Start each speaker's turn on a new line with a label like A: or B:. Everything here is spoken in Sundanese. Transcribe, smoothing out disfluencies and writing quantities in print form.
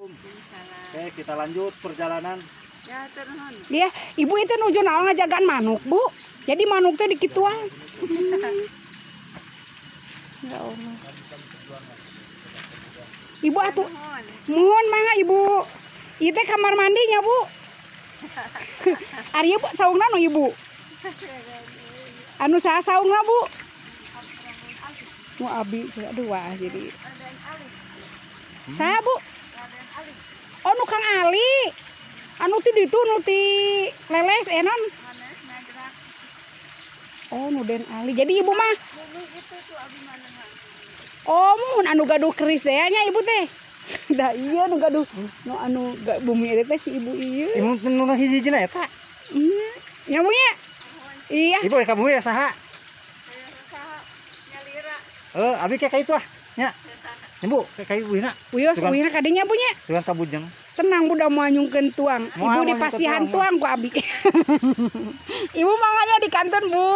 A: Oke, kita lanjut perjalanan.
B: Ya, nuhun.
C: Iya, ibu itu nuju naon ngajagaan manuk, Bu. Jadi manuk teh dikituan. Ya Allah. Ibu atuh mohon mangga ibu. Ieu teh kamar mandinya, Bu. Ari Bu saungna nu ibu. Anu saha saungna, Bu? Nu abi, aduh wah jadi. Saha, Bu? Oh, nu Kang Ali. Anu ti ditu nu ti leles enon. Oh, nu Den Ali. Jadi ibu mah. Oh, mun anu gaduh keris teh nya ibu teh. Da iya nu gaduh nu anu bumi eta teh si ibu ieu.
A: Ibu nu hiji jina eta.
C: Nya Bu nya? Iya.
A: Ibu ka bumi ya saha?
B: Nyalira.
A: Eh, abi kayak ka itu ah. Nya. Ibu, kayak ibu hina.
C: Wios wihna kadinya Bu nya.
A: Sugan ka bujeng.
C: Tenang Bu, da moal nyungkeun tuang. Ibu
A: Moal
C: di pasihan
A: nyungkeun
C: tuang ku abi. Ibu manganya di kantor, Bu.